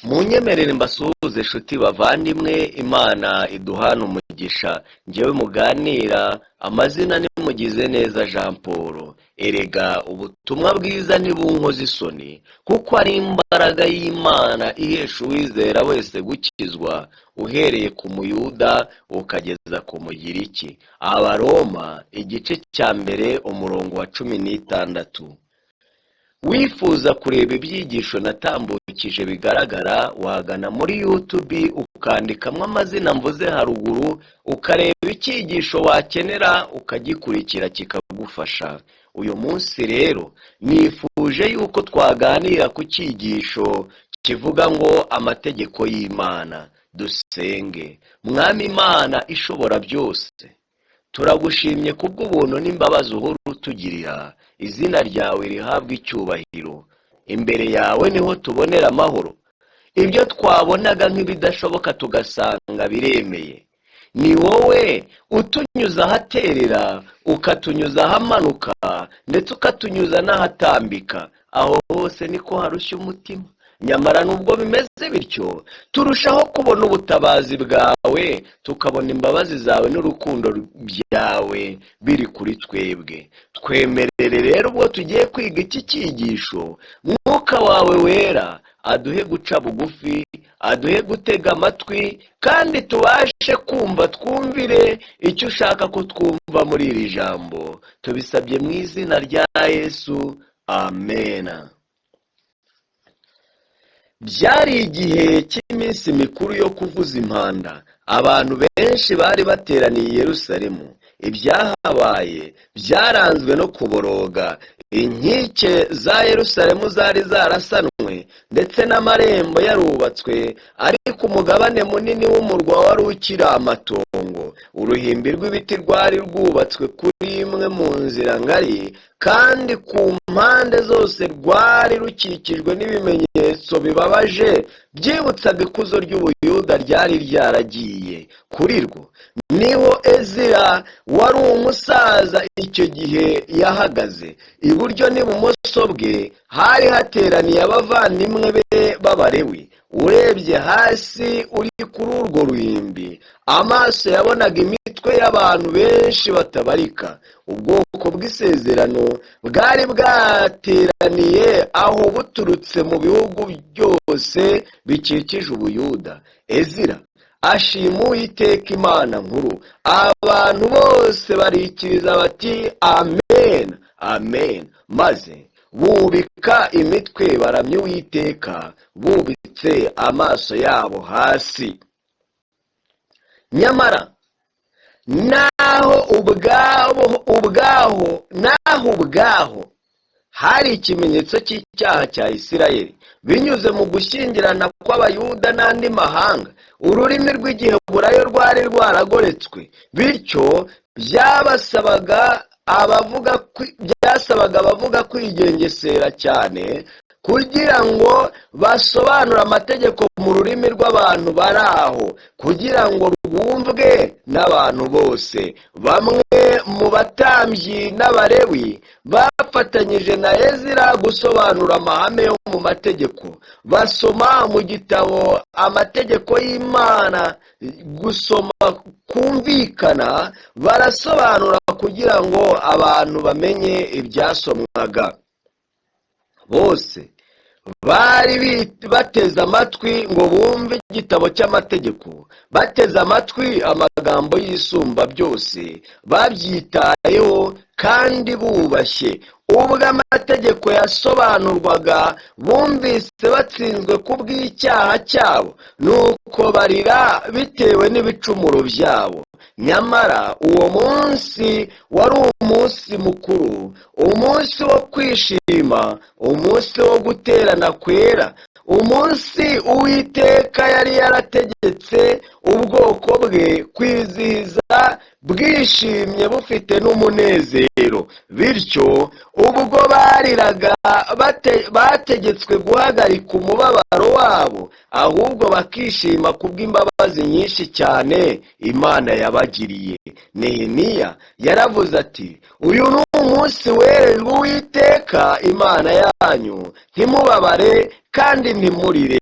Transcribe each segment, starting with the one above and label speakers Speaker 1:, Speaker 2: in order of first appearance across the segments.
Speaker 1: Munyemerere mbasuhuze nshuti bavandimwe, Imana iduhane umugisha. Njyewe muganira amazina ni Mugizeneza Jean Paul. Erega ubutumwa bwiza ntibunkoze isoni, kuko ari imbaraga y'Imana ihesha uwizera wese gukizwa, uhereye ku Muyuda ukageza ku Mugiriki. Abaroma igice cya 1 umurongo wa 16. Wifuza kureba ibyigisho natambukije bigaragara, wagana muri YouTube ukandikamo amazina mvuze haruguru, ukareba icyigisho wakenera ukagikurikira kikagufasha. Uyu munsi rero nifuje yuko twaganira ku cyigisho kivuga ngo amategeko y'Imana. Dusenge. Mwami Imana ishobora byose, turagushimye kubw'ubuntu n'imbabazi uhora utugirira. Izina ryawe rihabwa icyubahiro. Imbere yawe niho tubonera amahoro. Ibyo twabonaga nk'ibidashoboka tugasanga biremeye. Ni wowe utunyuza ahaterera, ukatunyuza ahamanuka, ndetse ukatunyuza n'ahatambika. Aho hose niko harushya umutima. Nyamara nubwo bimeze bityo, turushaho kubona ubutabazi bwawe, tukabona imbabazi zawe n'urukundo byawe biri kuri twebwe. Twemerere rero ubwo tugiye kwiga iki cyigisho, Mwuka wawe Wera aduhe guca bugufi, aduhe gutega amatwi, kandi tubashe kumva, twumvire icyo ushaka ko twumva muri iri jambo. Tubisabye mu izina rya Yesu, amena. Byari igihe cy'iminsi mikuru yo kuvuza impanda. Abantu benshi bari bateraniye i Yerusalemu. Ibyahabaye byaranzwe no kuboroga. Inkike za Yerusalemu zari zarasanwe, ndetse n'amarembo yarubatswe, ariko umugabane munini w'umurwa wari ukiri amatongo. Uruhimbi rw'ibiti rwari rwubatswe kuri imwe mu nzira ngari, kandi ku mpande zose rwari rukikijwe n'ibimenyetso bibabaje byibutsaga ikuzo ry'Ubuyuda ryari ryaragiye. Kuri rwo niho Ezira wari umusaza icyo gihe yahagaze. Iburyo n'ibumoso bwe hari hateraniye abavandimwe be b'Abarewi. Urebye hasi uri kuri urwo ruhimbi, amaso yabonaga imitwe y'abantu benshi batabarika. Ubwoko bw'isezerano bwari bwateraniye aho buturutse mu bihugu byose bikikije Ubuyuda. Ezira ashima Uwiteka Imana nkuru. Abantu bose barikiriza bati: "Amen, amen", maze bubika imitwe baramya Uwiteka bubitse amaso yabo hasi. Nyamara naho ubwabo ubwaho, naho ubwaho hari ikimenyetso cy'icyaha cya Isirayeli binyuze mu gushyingirana kw'Abayuda n'andi mahanga. Ururimi rw'Igiheburayo rwari rwaragoretswe, bityo byasabaga abavuga kwigengesera cyane kugira ngo basobanure amategeko mu rurimi rw'abantu bari aho, kugira ngo rwumvwe n'abantu bose. Bamwe mu batambyi n'Abarewi bafatanyije na Ezira gusobanura amahame yo mu mategeko, basoma mu gitabo amategeko y'Imana. Gusoma kumvikana, barasobanura kugira ngo abantu bamenye ibyasomwaga. Bose bari bateze amatwi ngo bumve igitabo cy'amategeko, bateze amatwi amagambo y'Isumba byose, babyitayeho kandi bubashye. Ubwo amategeko yasobanurwaga, bumvise batsinzwe kubw'icyaha cyabo, nuko barira bitewe n'ibicumuro byabo. Nyamara uwo munsi wari umunsi mukuru, umunsi wo kwishima, umunsi wo guterana kwera, umunsi Uwiteka yari yarategetse ubwoko bwe kwizihiza bwishimye, bufite n'umunezero. Bityo ubwo bariraga, bategetswe guhagarika umubabaro wabo, ahubwo bakishima kubw'imbabazi nyinshi cyane Imana yabagiriye. Nehemiya yaravuze ati: "Uyu ni Umunsi werejwe Uwiteka Imana yanyu, ntimubabare kandi ntimurire.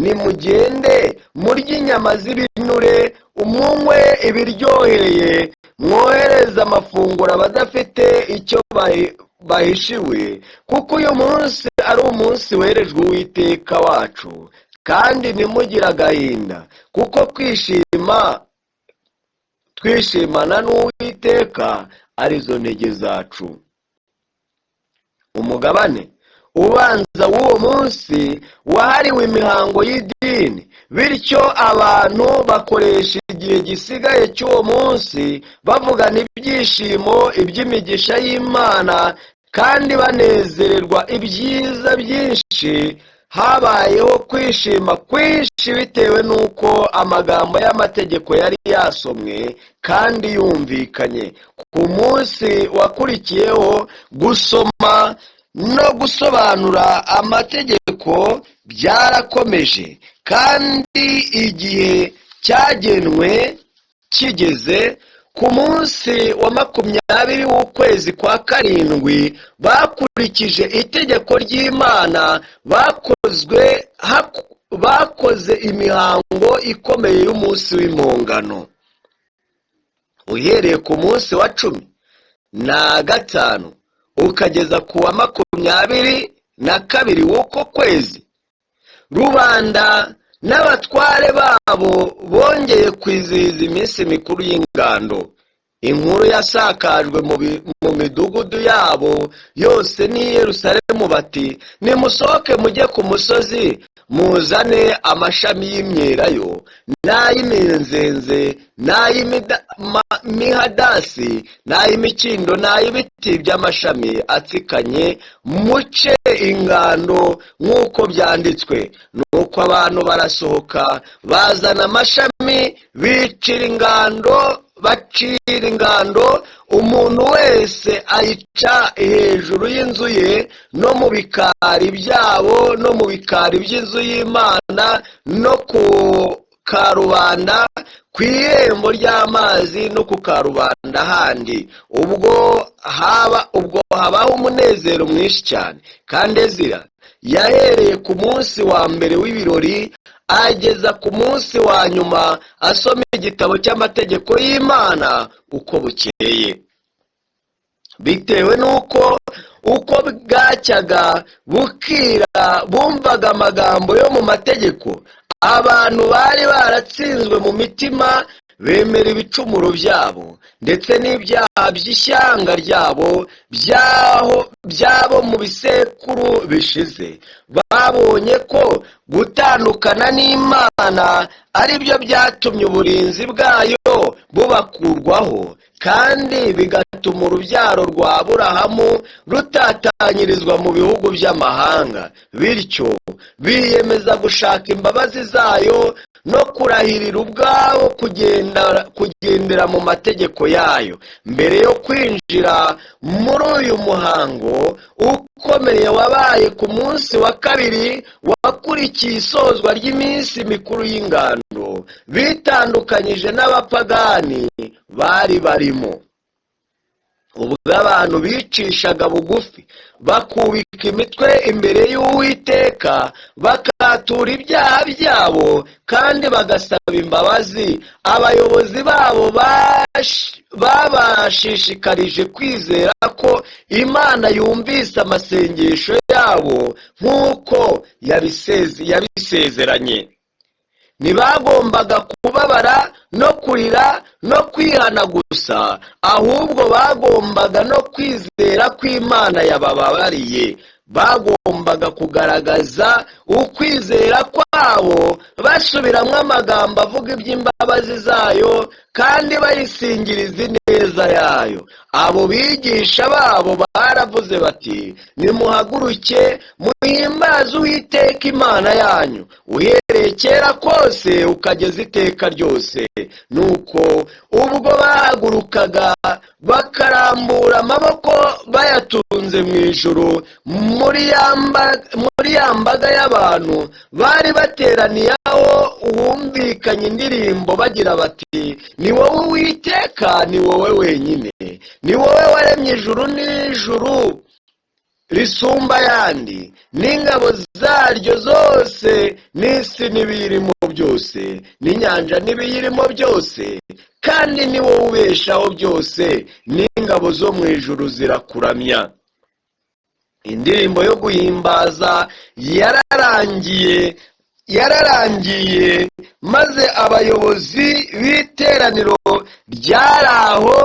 Speaker 1: Nimugende murye inyama z'ibinure, umunywe ibiryohereye, mwohereze amafunguro abadafite icyo bahishiwe, kuko uyu munsi ari umunsi werejwe Uwiteka wacu. Kandi ntimugire agahinda, kuko kwishima twishimana n'Uwiteka arizo ntege zacu." Umugabane ubanza w'uwo munsi wahariwe imihango y'idini, bityo abantu bakoresha igihe gisigaye cy'uwo munsi bavugana ibyishimo iby'imigisha y'Imana kandi banezererwa ibyiza byinshi. Habayeho kwishima kwinshi bitewe n'uko amagambo y'amategeko yari yasomwe kandi yumvikanye. Ku munsi wakurikiyeho, gusoma no gusobanura amategeko byarakomeje, kandi igihe cyagenwe kigeze ku munsi wa 20 w'ukwezi kwa karindwi, bakurikije itegeko ry'Imana, bakoze imihango ikomeye y'umunsi w'Impongano. Uhereye ku munsi wa 15 ukageza ku wa 22 w'uko kwezi, rubanda n'abatware babo bongeye kwizihiza iminsi mikuru y'ingando. Inkuru yasakajwe mu midugudu yabo yose n'i Yerusalemu bati: "Nimusohoke mujye ku musozi, muzane amashami y'imyelayo n'ay'iminzenze n'ay'imihadasi n'ay'imikindo n'ay'ibiti by'amashami atsikanye, muce ingando nk'uko byanditswe." Nuko abantu barasohoka, bazana amashami, bicira ingando, bacira ingando, umuntu wese ayica hejuru y'inzu ye no mu bikari byabo no mu bikari by'inzu y'Imana no ku karubanda, ku irembo ry'amazi no ku karubanda handi. Ubwo habaho umunezero mwinshi cyane. Kandi Ezira yahereye ku munsi wa mbere w'ibirori ageza ku munsi wa nyuma asoma igitabo cy'amategeko y'Imana uko bukeye. Bitewe n'uko uko bwacyaga bukira bumvaga amagambo yo mu mategeko, abantu bari baratsinzwe mu mitima, bemera ibicumuro byabo ndetse n'ibyaha by'ishyanga ryabo byabo mu bisekuru bishize. Babonye ko gutandukana n'Imana ari byo byatumye uburinzi bwayo bubakurwaho, kandi bigatuma urubyaro rwa Aburahamu rutatanyirizwa mu bihugu by'amahanga. Bityo biyemeza gushaka imbabazi zayo no kurahirira ubwabo kugendera mu mategeko yayo. Mbere yo kwinjira muri uyu muhango ukomeye wabaye ku munsi wa kabiri wakurikiye isozwa ry'iminsi mikuru y'ingando, bitandukanyije n'abapagani bari barimo. Ubwo abantu bicishaga bugufi, bakubika imitwe imbere y'Uwiteka, bakatura ibyaha byabo kandi bagasaba imbabazi, abayobozi babo babashishikarije kwizera ko Imana yumvise amasengesho yabo nk'uko yabisezeranye. Ntibagombaga kubabara no kurira no kwihana gusa, ahubwo bagombaga no kwizera ko Imana yabababariye. Bagombaga kugaragaza ukwizera kwabo basubiramo amagambo avuga iby'imbabazi zayo kandi bayisingiriza ineza yayo. Abo bigisha babo baravuze bati: "Nimuhaguruke muhimbaze Uwiteka Imana yanyu uhereye Uhereye kera kose ukageza iteka ryose. Nuko ubwo bahagurukaga bakarambura amaboko bayatunze mu ijuru muri ya mbaga y'abantu bari bateraniye aho, humvikanye indirimbo bagira bati: "Ni wowe Uwiteka, ni wowe wenyine, ni wowe waremye ijuru n'ijuru risumba ayandi n'ingabo zaryo zose, n'isi n'ibiyirimo byose, n'inyanja n'ibiyirimo byose, kandi ni wowe ubeshaho byose, n'ingabo zo mu ijuru zirakuramya." Indirimbo yo guhimbaza yararangiye, maze abayobozi b'iteraniro ryari aho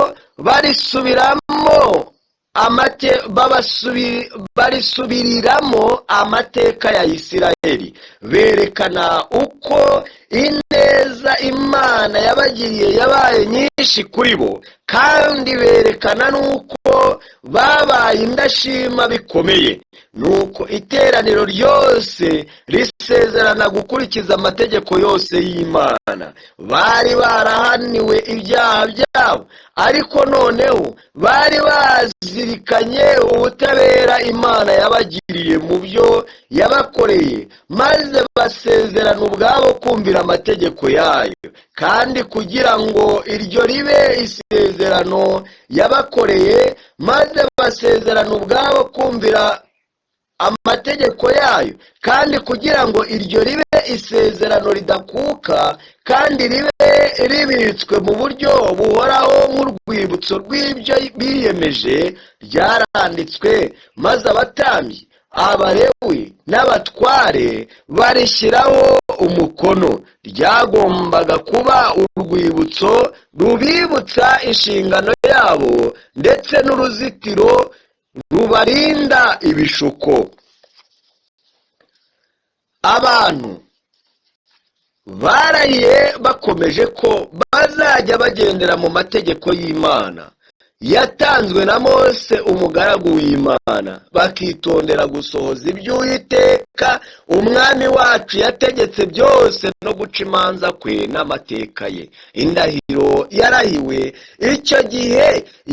Speaker 1: barisubiriramo amateka ya Isirayeli, berekana uko ineza Imana yabagiriye yabaye nyinshi kuri bo, kandi berekana n'uko babaye indashima bikomeye. Nuko iteraniro ryose risezerana gukurikiza amategeko yose y'Imana. Bari barahaniwe ibyaha byabo, ariko noneho bari bazirikanye ubutabera Imana yabagiriye mu byo yabakoreye, maze basezerana ubwabo kumvira amategeko yayo. Kandi kugira ngo iryo ribe isezerano yabakoreye, maze basezerana ubwabo kumvira amategeko yayo, kandi kugira ngo iryo ribe isezerano ridakuka kandi ribe ribitswe mu buryo buhoraho nk'urwibutso rw'ibyo biyemeje, ryaranditswe, maze abatambyi, Abalewi n'abatware barishyiraho umukono. Ryagombaga kuba urwibutso rubibutsa inshingano yabo ndetse n'uruzitiro rubarinda ibishuko. Abantu barahiye bakomeje ko bazajya bagendera mu mategeko y'Imana yatanzwe na Mose umugaragu w'Imana, bakitondera gusohoza ibyo Uwiteka Umwami wacu yategetse byose, no guca imanza kwe n'amateka ye. Indahiro yarahiwe icyo gihe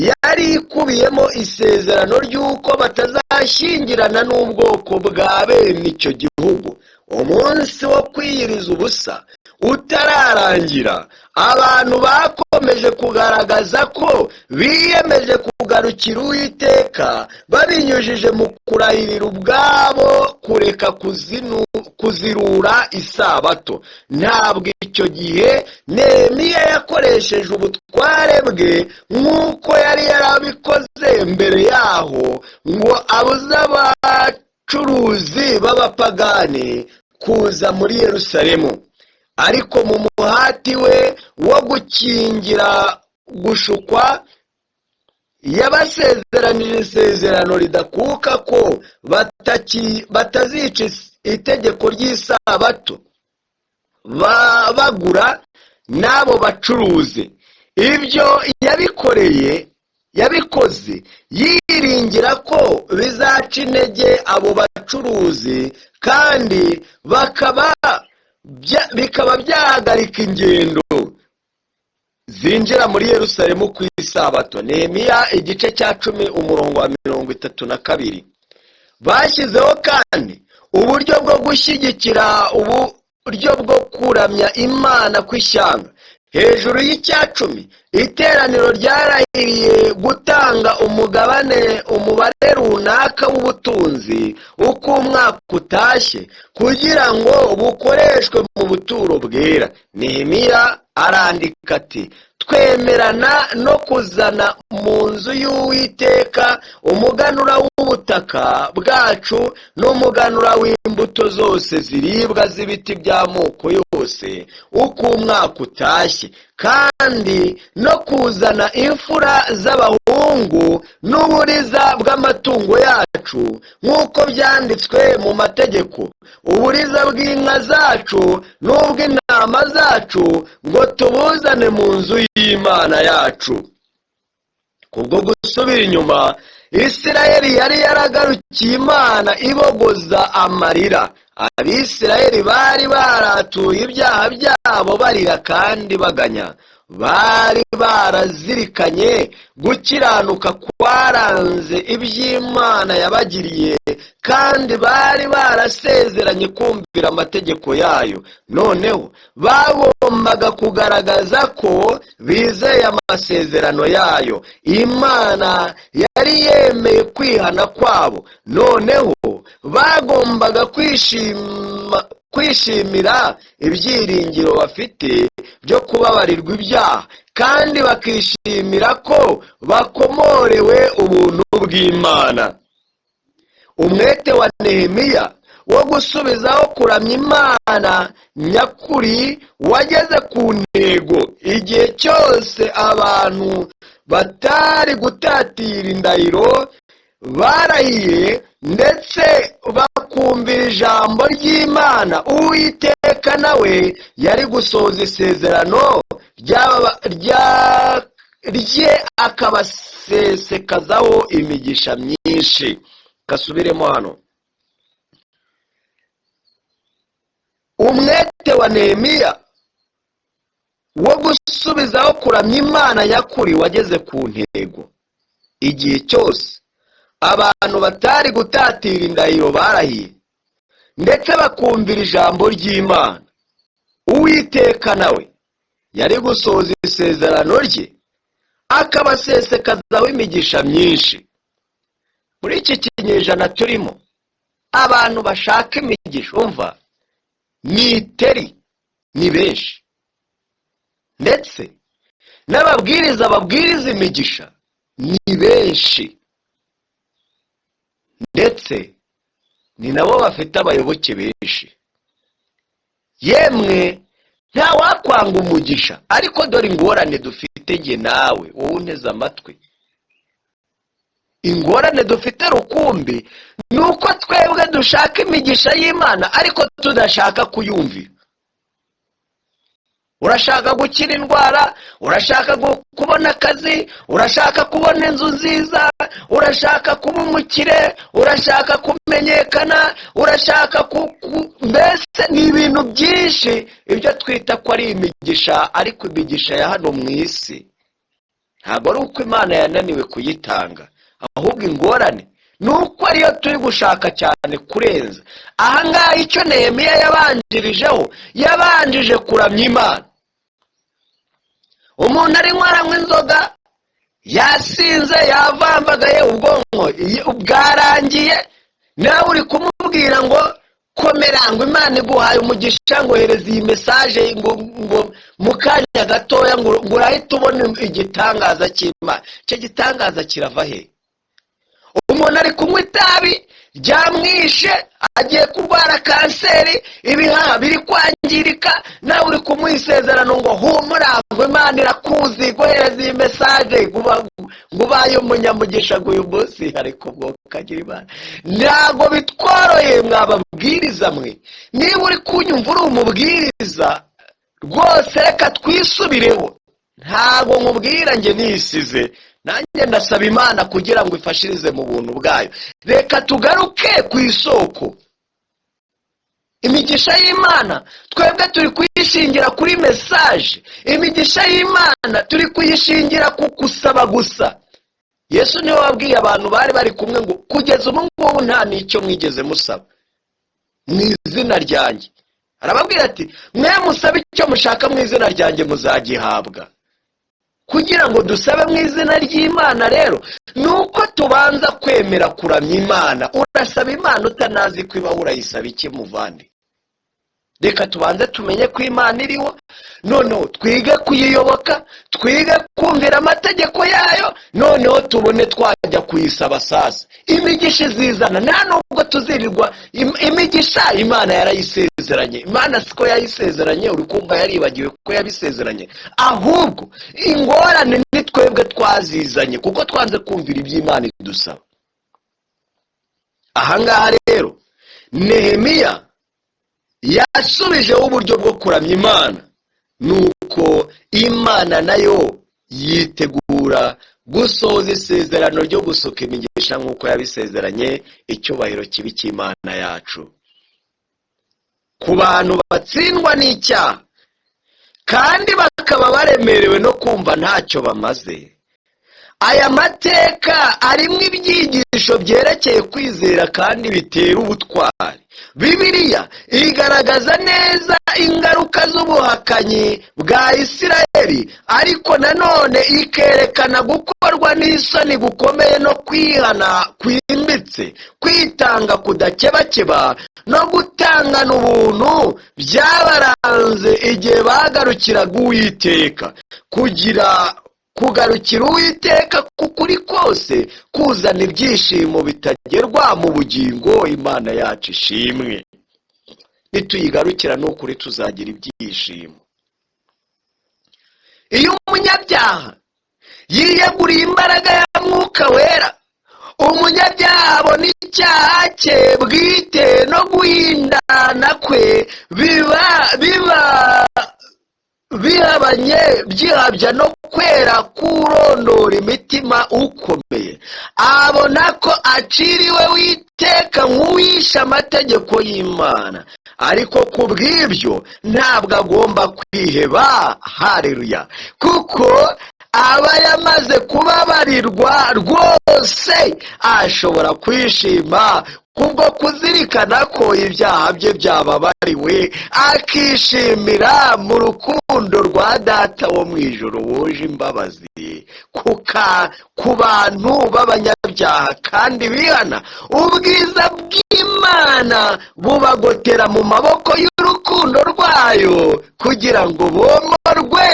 Speaker 1: yari ikubiyemo isezerano ry'uko batazashyingirana n'ubwoko bwa bene icyo gihugu. Umunsi wo kwiyiriza ubusa utararangira, abantu bakomeje kugaragaza ko biyemeje kugarukira Uwiteka babinyujije mu kurahirira ubwabo kureka kuzirura isabato. Ntabwo icyo gihe Nehemiya yakoresheje ubutware bwe nk'uko yari yarabikoze mbere yaho ngo abuze abacuruzi b'abapagani kuza muri Yerusalemu, ariko mu muhati we wo gukingira gushukwa, yabasezeranije isezerano ridakuka ko batazica itegeko ry'isabato bagura n'abo bacuruzi. Ibyo yabikoze yiringira ko bizaca intege abo bacuruzi kandi bikaba byahagarika ingendo zinjira muri Yerusalemu ku isabato. Nehemiya igice cya 10, umurongo wa 32. Bashyizeho kandi uburyo bwo gushyigikira uburyo bwo kuramya Imana kw'ishyanga. Hejuru y'icya 10, iteraniro ryarahiriye gutanga umugabane, umubare runaka w'ubutunzi uko umwaka utashye, kugira ngo bukoreshwe mu buturo bwera. Nehemiya arandika ati: "Twemerana no kuzana mu nzu y'Uwiteka umuganura w'ubutaka bwacu n'umuganura w'imbuto zose ziribwa z'ibiti by'amoko yose uko umwaka utashye, kandi no kuzana imfura z'abahungu n'uburiza bw'amatungo yacu nk'uko byanditswe mu mategeko, uburiza bw'inka zacu n'ubw'intama zacu, ngo tubuzane mu nzu y'Imana yacu." Kubwo gusubira inyuma, Isirayeli yari yaragarukiye Imana ibogoza amarira. Abisirayeli bari baratuye ibyaha byabo barira kandi baganya. Bari barazirikanye gukiranuka kwaranze iby'Imana yabagiriye, kandi bari barasezeranye kumvira amategeko yayo. Noneho bagombaga kugaragaza ko bizeye amasezerano yayo. Imana yari yemeye kwihana kwabo. Noneho bagombaga kwishimira ibyiringiro bafite byo kubabarirwa ibyaha, kandi bakishimira ko bakomorewe ubuntu bw'Imana. Umwete wa Nehemiya wo gusubizaho kuramya Imana nyakuri wageze ku ntego. Igihe cyose abantu batari gutatira indahiro barahiye ndetse bakumvira ijambo ry'Imana, Uwiteka nawe yari gusohoza isezerano rye, akabasesekazaho imigisha myinshi. Gasubiremo hano. Umwete wa Nehemiya wo gusubizaho kuramya Imana nyakuri wageze ku ntego. Igihe cyose abantu batari gutatira indahiro barahiye ndetse bakumvira ijambo ry'Imana, Uwiteka nawe yari gusohoza isezerano rye, akabasesekazaho imigisha myinshi. Muri iki kinyejana turimo, abantu bashaka imigisha, umva, ni iteri, ni benshi, ndetse n'ababwiriza babwiriza imigisha ni benshi, ndetse ni nabo bafite abayoboke benshi. Yemwe, ntawakwanga umugisha, ariko dore ingorane dufite njye nawe, wowe unteze amatwi. Ingorane dufite rukumbi ni uko twebwe dushaka imigisha y'Imana ariko tudashaka kuyumvira. Urashaka gukira indwara, urashaka kubona akazi, urashaka kubona inzu nziza, urashaka kuba umukire, urashaka kumenyekana, urashaka mbese ni ibintu byinshi, ibyo twita ko ari imigisha. Ariko imigisha ya hano mu isi ntabwo ari uko Imana yananiwe kuyitanga, ahubwo ingorane ni uko ariyo turi gushaka cyane kurenza. Ahangaha icyo Nehemiya yabanjirijeho, yabanjije kuramya Imana. Umuntu arimo aranywa inzoga, yasinze, yavambagaye, ubwonko bwarangiye, nawe uri kumubwira ngo komera, ngo Imana iguhaye umugisha, ngo hereza iyi message, ngo mu kanya gatoya ngo urahita ubona igitangaza cy'Imana. Icyo gitangaza kirava he? Umuntu ari kunywa itabi, ryamwishe, agiye kurwara kanseri, ibihaha biri kwangirika, nawe uri kumuha isezerano ngo humura, ngo Imana irakuzi, guhereza iyi message, ngo ubaye umunyamugisha ngo uyu munsi. Ariko kagira Imana, ntabwo bitworoheye. Mwababwiriza mwe, niba uri kunyumva uri umubwiriza rwose, reka twisubireho. Ntabwo nkubwira njye nisize, nanjye ndasaba Imana kugira ngo ifashirize mu buntu bwayo. Reka tugaruke ku isoko. Imigisha y'Imana twebwe turi kuyishingira kuri message. Imigisha y'Imana turi kuyishingira ku gusaba gusa. Yesu niwe wabwiye abantu bari bari kumwe ngo kugeza ubu ngubu nta n'icyo mwigeze musaba mu izina ryanjye. Arababwira ati: mwe musabe icyo mushaka mu izina ryanjye, muzagihabwa. Kugira ngo dusabe mu izina ry'Imana rero, ni uko tubanza kwemera kuramya Imana. Urasaba Imana utanazi ko ibaho, urayisaba iki muvandi? Reka tubanze tumenye ko Imana iriho, noneho twige kuyiyoboka, twige kumvira amategeko yayo, noneho tubone twajya kuyisaba. Sasa imigisha izizana, nta nubwo tuzirirwa. Imigisha Imana yarayisezeranye. Imana siko yayisezeranye, uri kumva yaribagiwe ko yabisezeranye? Ahubwo ingorane ni twebwe twazizanye kuko twanze kumvira iby'Imana idusaba. Ahangaha rero Nehemiya yasubijeho uburyo bwo kuramya Imana, nuko Imana nayo yitegura gusohoza isezerano ryo gusuka imigisha nk'uko yabisezeranye. Icyubahiro kibe icy'Imana yacu. Ku bantu batsindwa n'icyaha kandi bakaba baremerewe no kumva ntacyo bamaze, aya mateka arimo ibyigisho byerekeye kwizera kandi bitera ubutwari. Bibiliya igaragaza neza ingaruka z'ubuhakanyi bwa Isirayeli, ariko nanone ikerekana gukorwa n'isoni gukomeye no kwihana kwimbitse, kwitanga kudakebakeba no gutangana ubuntu byabaranze igihe bagarukiraga Uwiteka. Kugira kugarukira Uwiteka k'ukuri kose kuzana ibyishimo bitagerwa mu bugingo. Imana yacu ishimwe. Nituyigarukira, ni ukuri tuzagira ibyishimo. Iyo umunyabyaha yiyeguriye imbaraga ya Mwuka Wera, umunyabyaha abona icyaha cye bwite no guhindana kwe biba bihabanye byihabya no kwera kurondora imitima ukomeye. Abona ko aciriwe witeka nk'uwishe amategeko y'Imana, ariko ku bw'ibyo ntabwo agomba kwiheba. Hareruya! Kuko aba yamaze kubabarirwa rwose. Ashobora kwishima kubwo kuzirikana ko ibyaha bye byababariwe, akishimira mu rukundo rwa Data wo mu ijoro wuje imbabazi ku bantu b'abanyabyaha kandi bihana. Ubwiza bw'Imana bubagotera mu maboko y'urukundo rwayo kugira ngo bomorwe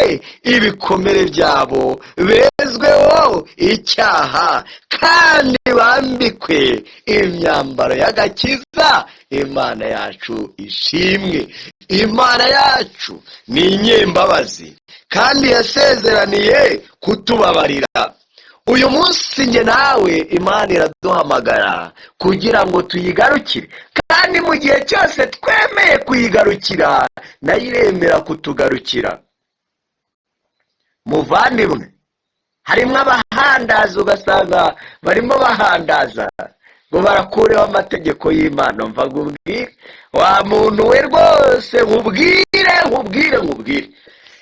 Speaker 1: ibikomere byabo, bezweho icyaha kandi bambikwe imyambaro y'agakiza. Imana yacu ishimwe. Imana yacu ni inyembabazi kandi yasezeraniye kutubabarira. Uyu munsi njye nawe Imana iraduhamagara kugira ngo tuyigarukire, kandi mu gihe cyose twemeye kuyigarukira, nayo iremera kutugarukira. Muvandimwe, harimo abahandaza, ugasanga barimo bahandaza ngo barakureho amategeko y'Imana. Mva nkubwire, wa muntu we, rwose nkubwire, nkubwire, nkubwire,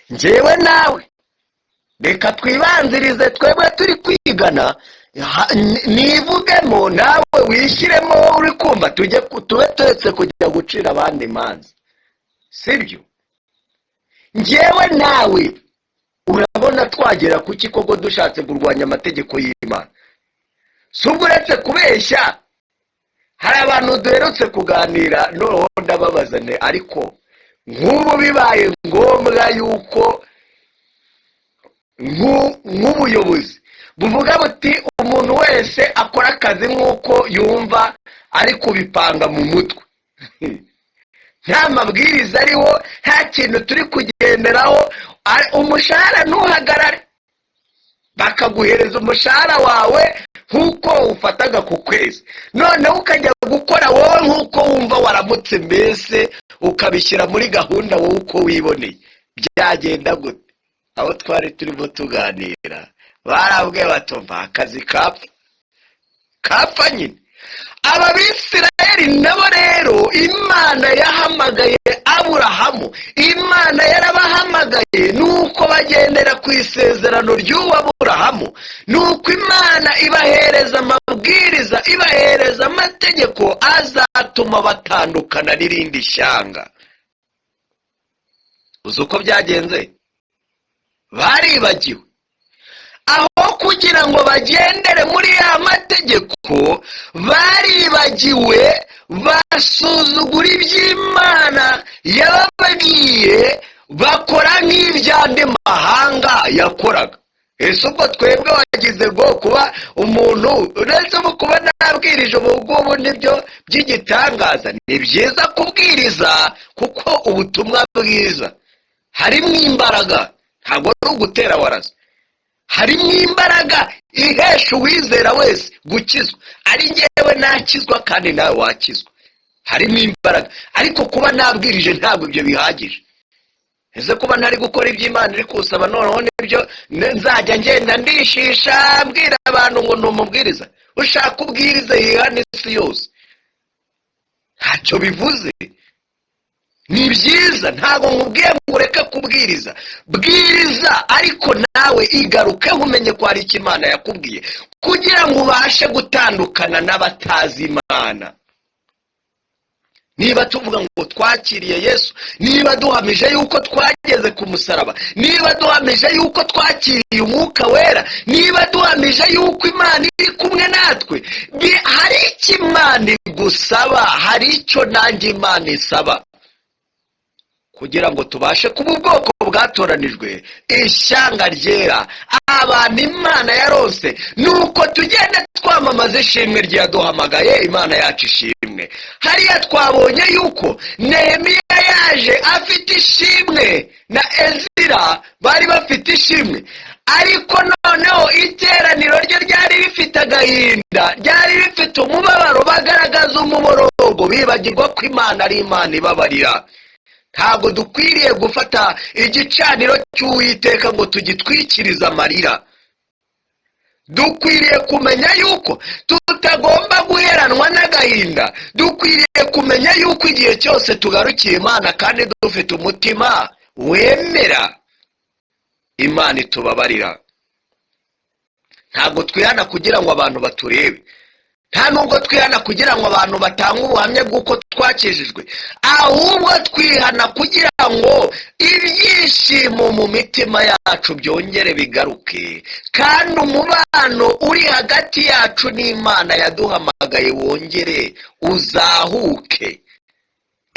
Speaker 1: njyewe nawe, reka twibanzirize twebwe turi kwigana, nivugemo nawe wishyiremo uri kumva, tujye tube turetse kujya gucira abandi imanza, sibyo? Njyewe nawe, urabona twagera kuki koko dushatse kurwanya amategeko y'Imana? Si ubwo uretse kubeshya, hari abantu duherutse kuganira, noneho ndababaza nti: "Ariko nk'ubu bibaye ngombwa yuko nk'ubuyobozi buvuga buti umuntu wese akora akazi nk'uko yumva ari kubipanga mu mutwe, nta mabwiriza ariho, nta kintu turi kugenderaho, umushahara ntuhagarare, bakaguhereza umushahara wawe nk'uko ufataga ku kwezi, noneho ukajya gukora wowe nk'uko wumva waramutse, mbese ukabishyira muri gahunda wowe uko wiboneye, byagenda gute?" Aho twari turimo tuganira barabwiye batumva akazi kapfa kapfa nyine. Aba Bisirayeli nabo rero, Imana yahamagaye Aburahamu, Imana yarabahamagaye, nuko bagendera ku isezerano ry'uwo Aburahamu, nuko Imana ibahereza amabwiriza, ibahereza amategeko azatuma batandukana n'irindi shyanga. Uzi uko byagenze? Baribagiwe. Aho kugira ngo bagendere muri ya mategeko, baribagiwe, basuzugura iby'Imana yababwiye, bakora nk'iby'andi mahanga yakoraga. Ese ubwo twebwe wagize ngo kuba umuntu, uretse ubu kuba nabwirije ubu ngubu nibyo by'igitangaza? Ni byiza kubwiriza, kuko ubutumwa bwiza harimo imbaraga, ntabwo ari ugutera waraza. Harimo imbaraga ihesha uwizera wese gukizwa. Ari ngewe nakizwa kandi nawe wakizwa, harimo imbaraga. Ariko kuba nabwirije ntabwo ibyo bihagije. Ese kuba ntari gukora iby'Imana iri kusaba, noneho nibyo nzajya ngenda ndishisha mbwira abantu ngo ni umubwiriza? Ushaka ubwirize yihana isi yose, ntacyo bivuze. Ni byiza, ntabwo nkubwiye ngo ureke kubwiriza. Bwiriza, ariko nawe igarukeho, umenye ko hari icyo Imana yakubwiye kugira ngo ubashe gutandukana n'abatazi Imana. Niba tuvuga ngo twakiriye Yesu, niba duhamije yuko twageze ku musaraba, niba duhamije yuko twakiriye Umwuka Wera, niba duhamije yuko Imana iri kumwe natwe, hari icyo Imana igusaba, hari icyo nanjye Imana isaba kugira ngo tubashe kuba ubwoko bwatoranijwe, ishyanga ryera, abantu Imana yaronse. Nuko tugenda twamamaza ishimwe ryaduhamagaye. Imana yacu ishimwe. Hariya twabonye yuko Nehemiya yaje afite ishimwe, na Ezira bari bafite ishimwe, ariko noneho iteraniro rye ryari rifite agahinda, ryari rifite umubabaro. Bagaragaza umuborogo, bibagirwa ko Imana ari Imana ibabarira. Ntabwo dukwiriye gufata igicaniro cy'Uwiteka ngo tugitwikirize amarira. Dukwiriye kumenya yuko tutagomba guheranwa n'agahinda. Dukwiriye kumenya yuko igihe cyose tugarukiye Imana kandi dufite umutima wemera, Imana itubabarira. Ntabwo twihana kugira ngo abantu baturebe, nta nubwo twihana kugira ngo abantu batange ubuhamya bw'uko twakijijwe, ahubwo twihana kugira ngo ibyishimo mu mitima yacu byongere bigaruke, kandi umubano uri hagati yacu n'Imana yaduhamagaye wongere uzahuke.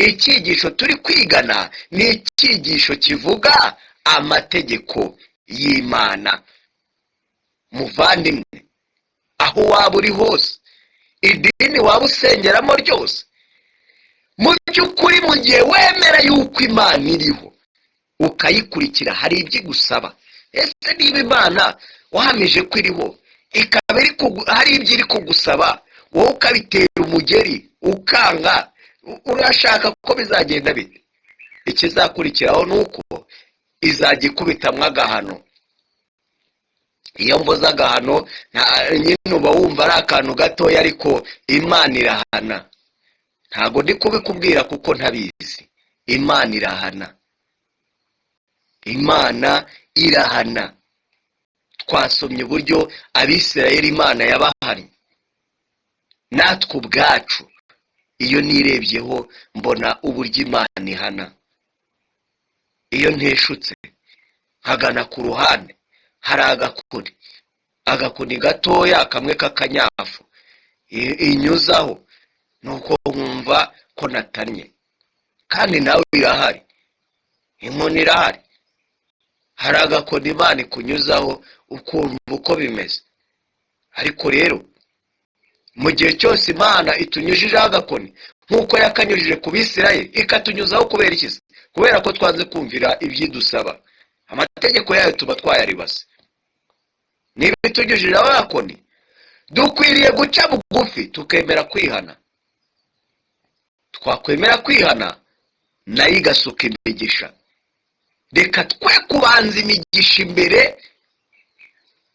Speaker 1: Icyigisho turi kwigana ni icyigisho kivuga amategeko y'Imana. Muvandimwe, aho waba uri hose, idini waba usengeramo ryose, mu by'ukuri mu gihe wemera yuko Imana iriho, ukayikurikira, hari ibyo igusaba. Ese niba Imana wahamije ko iriho, ikaba hari ibyo iri kugusaba, wowe ukabitera umugeri ukanga, urashaka ko bizagenda bite? Ikizakurikiraho ni uko izajya ikubitamwo agahano. Iyo mvuze agahano, nyine uba wumva ari akantu gatoya, ariko Imana irahana. Ntabwo ndi kubikubwira kuko ntabizi. Imana irahana, Imana irahana. Twasomye uburyo Abisirayeli Imana yabahannye. Natwe ubwacu, iyo nirebyeho mbona uburyo Imana ihana. Iyo nteshutse nkagana ku ruhande, hari agakoni, agakoni gatoya kamwe k'akanyafu inyuzaho, nuko nkumva ko natannye. Kandi nawe irahari, inkoni irahari. Hari agakoni Imana ikunyuzaho ukumva uko bimeze. Ariko rero mu gihe cyose Imana itunyujijeho agakoni nk'uko yakanyujije ku Bisirayeli, ikatunyuzaho kubera iki se? Kubera ko twanze kumvira ibyidusaba, amategeko yayo tuba twayaribase. Niba itunyujijeho agakoni, dukwiriye guca bugufi tukemera kwihana. Twakwemera kwihana, nayo igasuka imigisha. Reka twe kubanza imigisha imbere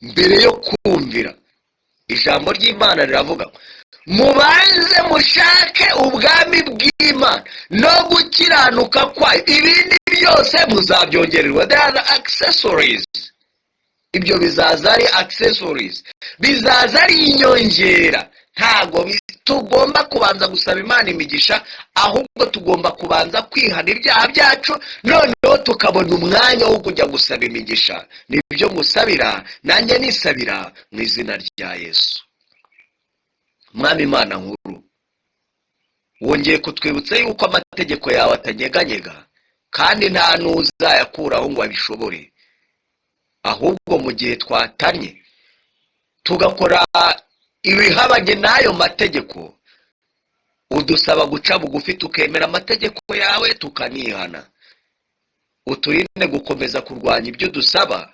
Speaker 1: mbere yo kumvira. Ijambo ry'Imana riravuga ngo mubanze mushake ubwami bw'Imana no gukiranuka kwayo, ibindi byose muzabyongererwa. They are accessories. Ibyo bizaza ari accessories, bizaza ari inyongera. Ntabwo tugomba kubanza gusaba Imana imigisha, ahubwo tugomba kubanza kwihana ibyaha byacu, noneho tukabona umwanya wo kujya gusaba imigisha. Nibyo ngusabira, nanjye nisabira mu izina rya Yesu. Mwami Imana nkuru, wongeye kutwibutsa yuko amategeko yawe atanyeganyega, kandi nta n'uzayakuraho ngo abishobore. Ahubwo mu gihe twatanye, tugakora ibihabanye n'ayo mategeko, udusaba guca bugufi, tukemera amategeko yawe, tukanihana. Uturinde gukomeza kurwanya ibyo dusaba,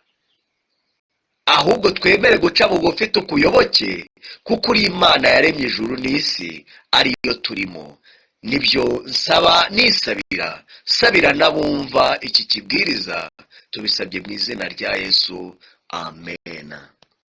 Speaker 1: ahubwo twemere guca bugufi tukuyoboke, kuko uri Imana yaremye ijuru n'isi ariyo turimo. Nibyo nsaba, nisabira, sabira n'abumva iki kibwiriza. Tubisabye mu izina rya Yesu, amen.